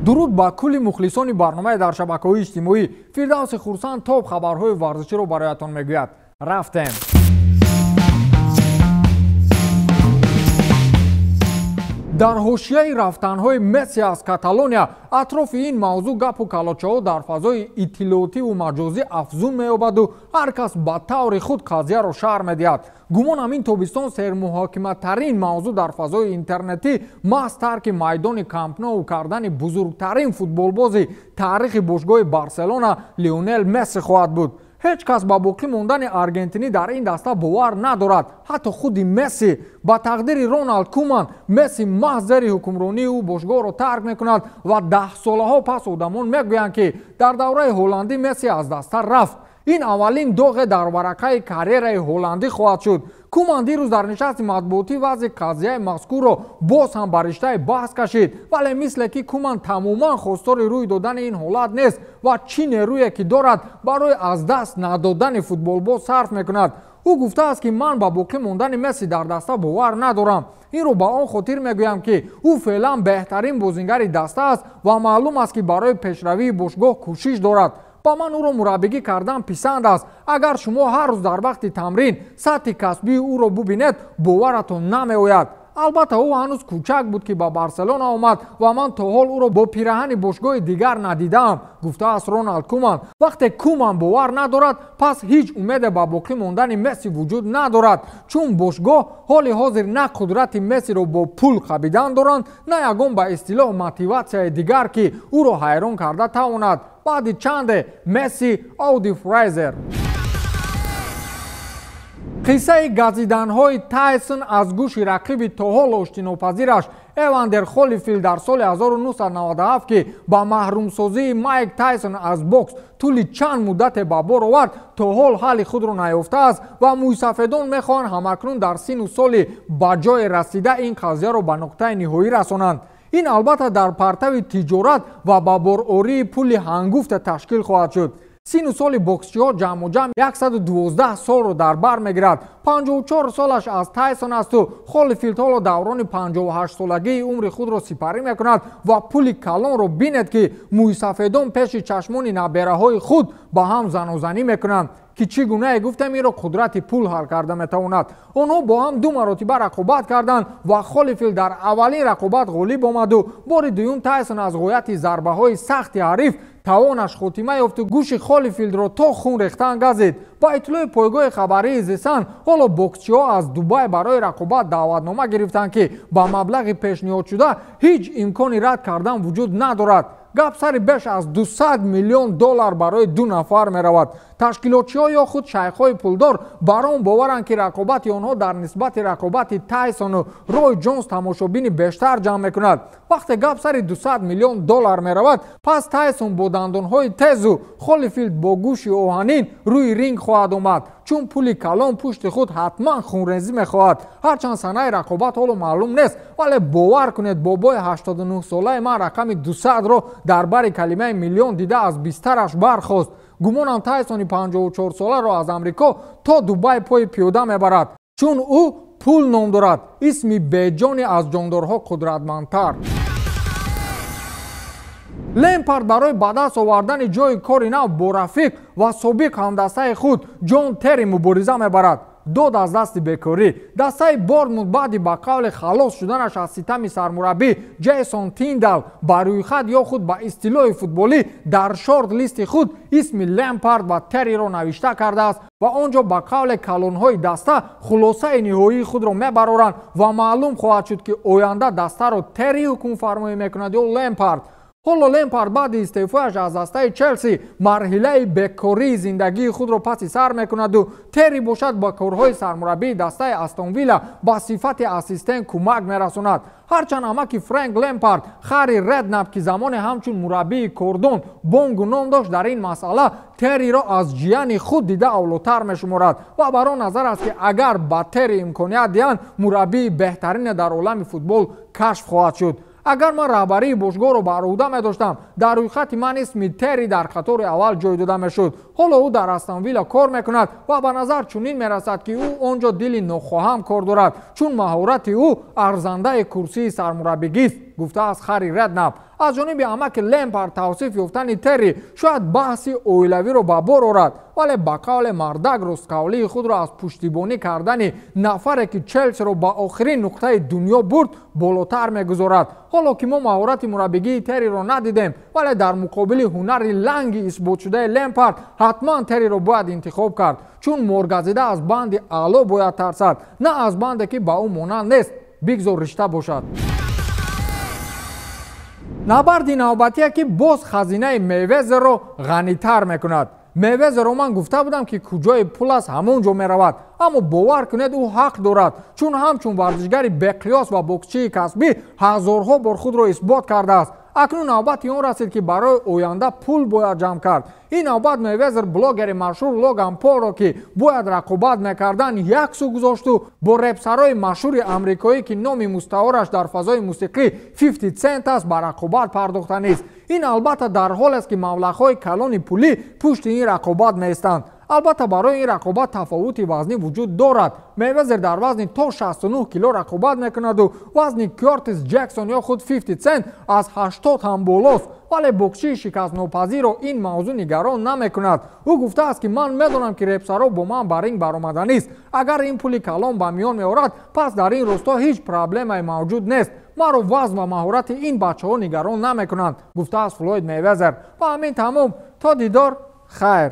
Дуруд ба кулли мухлисони барномаи дар шабакаҳои иҷтимоӣ. Фирдавси Хурсанд топ хабарҳои варзиширо бароятон мегӯяд. Рафтем. Дар ҳошияи рафтанҳои Месси аз Каталония атрофи ин мавзӯъ гапу калочаҳо дар фазои иттилоотиву маҷозӣ афзун меёбаду ҳар кас ба таври худ қазияро шарҳ медиҳад. Гумонам ин тобистон сермуҳокиматарин мавзӯъ дар фазои интернетӣ маҳз тарки майдони Камп Ноу кардани бузургтарин футболбози таърихи бошгоҳи Барселона Лионел Месси хоҳад буд. Ҳеҷ кас ба боқӣ мондани аргентинӣ дар ин даста бовар надорад, ҳатто худи Месси. Ба тақдири Роналд Куман, Месси маҳз зери ҳукмронии ӯ бошгоҳро тарк мекунад ва даҳсолаҳо пас одамон мегӯянд, ки дар давраи ҳолландӣ Месси аз даста рафт. Ин аввалин доғе дар варақаи карьераи ҳолландӣ хоҳад шуд. Куман дирӯз дар нишасти матбуотӣ вазъи қазияи мазкурро боз ҳам ба риштаи баҳс кашид, вале мисле ки Куман тамоман хостори рӯй додани ин ҳолат нест ва чӣ нерӯе ки дорад барои аз даст надодани футболбоз сарф мекунад. Ӯ гуфтааст, ки ман ба боқӣ мондани Месси дар даста бовар надорам. Инро ба он хотир мегӯям, ки ӯ феълан беҳтарин бозингари даста аст ва маълум аст, ки барои пешравии бошгоҳ кӯшиш дорад. Ба ман ӯро мураббигӣ кардан писанд аст. Агар шумо ҳар рӯз дар вақти тамрин сатҳи касбии ӯро бубинед, боваратон намеояд. Албатта, ӯ ҳанӯз кӯчак буд, ки ба Барселона омад ва ман то ҳол ӯро бо пираҳани бошгоҳи дигар надидаам, гуфтааст Роналд Куман. Вақте Куман бовар надорад, пас ҳеҷ умеде ба боқӣ мондани Месси вуҷуд надорад, чун бошгоҳ ҳоли ҳозир на қудрати Мессиро бо пул қабидан доранд, на ягон ба истилоҳ мотиватсияи дигар, ки ӯро ҳайрон карда тавонад. Баъди чанде Месси Ауди Фрайзер. Қиссаи газиданҳои Тайсон аз гӯши рақиби то ҳол оштинопазираш Эвандер Холифилд дар соли 1997, ки ба маҳрумсозии Майк Тайсон аз бокс тӯли чанд муддате ба бор овард, то ҳол ҳалли худро наёфтааст ва мӯйсафедон мехоҳанд ҳамакнун дар сину соли ба ҷое расида ин қазияро ба нуқтаи ниҳоӣ расонанд. Ин албатта дар партави тиҷорат ва ба борории пули ҳангуфта ташкил хоҳад шуд. Сину соли боксчиҳо ҷамъу ҷамъ 112 солро дар бар мегирад. 54 солаш аз Тайсон асту Холифилд ҳоло даврони 58-солагии умри худро сипарӣ мекунад ва пули калонро бинед, ки мӯйсафедон пеши чашмони набераҳои худ ба ҳам занозанӣ мекунанд, ки чӣ гунае гуфтем инро қудрати пул ҳал карда метавонад. Онҳо бо ҳам ду маротиба рақобат карданд ва Холифилд дар аввалин рақобат ғолиб омаду бори дуюм Тайсон аз ғояти зарбаҳои сахти ҳариф тавонаш хотима ёфту гӯши Холифилдро то хун рехтан газид. Ба иттилои пойгоҳи хабарии The Sun, ҳоло боксчиҳо аз Дубай барои рақобат даъватнома гирифтанд, ки ба маблағи пешниҳодшуда ҳеҷ имкони рад кардан вуҷуд надорад. Гап сари беш аз 200 миллион доллар барои ду нафар меравад. Ташкилотчиҳо ё худ шайхҳои пулдор бар он боваранд, ки рақобати онҳо дар нисбати рақобати Тайсону Рой Ҷонс тамошобини бештар ҷамъ мекунад. Вақте гап сари 200 миллион доллар меравад, пас Тайсон бо дандонҳои тезу Холифилд бо гӯши оҳанин рӯи ринг хоҳад омад, чун пули калон пушти худ ҳатман хунрезӣ мехоҳад. Ҳарчанд санаи рақобат ҳоло маълум нест, вале бовар кунед, бобои 89-солаи ман рақами 200-ро дар бари калимаи миллион дида аз бистараш бархост. Гумонам Тайсони 54-соларо аз Амрико то Дубай пои пиёда мебарад, чун ӯ пул ном дорад, исми беҷони аз ҷондорҳо қудратмандтар. Лемпард барои ба даст овардани ҷои кори нав бо рафиқ ва собиқ ҳамдастаи худ Ҷон Терри мубориза мебарад. Дод аз дасти бекорӣ. Дастаи Борнмут баъди ба қавли халос шуданаш аз ситами сармураббӣ Ҷейсон Тиндал ба рӯйхат ё худ ба истилоҳи футболӣ дар шорт-листи худ исми Лемпард ва Терриро навишта кардааст ва он ҷо ба қавле калонҳои даста хулосаи ниҳоии худро мебароранд ва маълум хоҳад шуд, ки оянда дастаро Терри ҳукмфармоӣ мекунад ё Лемпард. Ҳоло Лемпард баъди истеъфояш аз дастаи Челси марҳилаи бекории зиндагии худро паси сар мекунаду Терри бошад ба корҳои сармураббии дастаи Астон Вилла ба сифати ассистент кӯмак мерасонад. Ҳарчанд амаки Фрэнк Лемпард Харри Реднап, ки замоне ҳамчун мураббии кордон бонгу ном дошт, дар ин масъала Терриро аз ҷияни худ дида авлотар мешуморад ва бар он назар аст, ки агар ба Терри имконият диҳанд, мураббии беҳтарине дар олами футбол кашф хоҳад шуд. Агар ман раҳбарии бошгоҳро бар ӯҳда медоштам, дар рӯйхати ман исми Терри дар қатори аввал ҷой дода мешуд. Ҳоло ӯ дар Астон Вилла кор мекунад ва ба назар чунин мерасад, ки ӯ он ҷо дили нохоҳам кор дорад, чун маҳорати ӯ арзандаи курсии сармураббигист. Гуфтааст Харри Реднап. Аз ҷониби амаки Лемпард тавсиф ёфтани Терри шояд баҳси оилавиро ба бор орад, вале ба қавле мардак ростқавлии худро аз пуштибонӣ кардани нафаре, ки Челсиро ба охирин нуқтаи дунё бурд, болотар мегузорад. Ҳоло ки мо маҳорати мураббигии Терриро надидем, вале дар муқобили ҳунари ланги исботшудаи Лемпард ҳатман Терриро бояд интихоб кард, чун моргазида аз банди аъло бояд тарсад, на аз банде, ки ба ӯ монанд нест. Бигзор ришта бошад. Набарди навбатие, ки боз хазинаи Мейвезерро ғанитар мекунад. Мейвезерро ман гуфта будам, ки куҷои пул аст, ҳамон ҷо меравад, аммо бовар кунед, ӯ ҳақ дорад, чун ҳамчун варзишгари беқиёс ва боксчии касбӣ ҳазорҳо бор худро исбот кардааст. Акнун навбати он расид, ки барои оянда пул бояд ҷамъ кард. Ин навбат Мейвезер блогери машҳур Логан Полро, ки бояд рақобат мекардан, як сӯ гузошту бо репсарои машҳури амрикоӣ, ки номи мустаораш дар фазои мусиқӣ 50 Цент аст, ба рақобат пардохтанист. Ин албатта дар ҳолест, ки маблағҳои калони пулӣ пушти ин рақобат меистанд. Албатта, барои ин рақобат тафовути вазнӣ вуҷуд дорад. Мейвезер дар вазни то 69 кило рақобат мекунаду вазни Кёртис Ҷексон ё худ 50 Цент аз 80 ҳам болост, вале боксчии шикастнопазирро ин мавзӯъ нигарон намекунад. Ӯ гуфтааст, ки ман медонам, ки репсаро бо ман ба ринг баромаданист. Агар ин пули калон ба миён меорад, пас дар ин росто ҳеҷ проблемае мавҷуд нест. Маро вазн ва маҳорати ин бачаҳо нигарон намекунанд, гуфтааст Флойд Мейвезер. Ба ҳамин тамом. То дидор, хайр.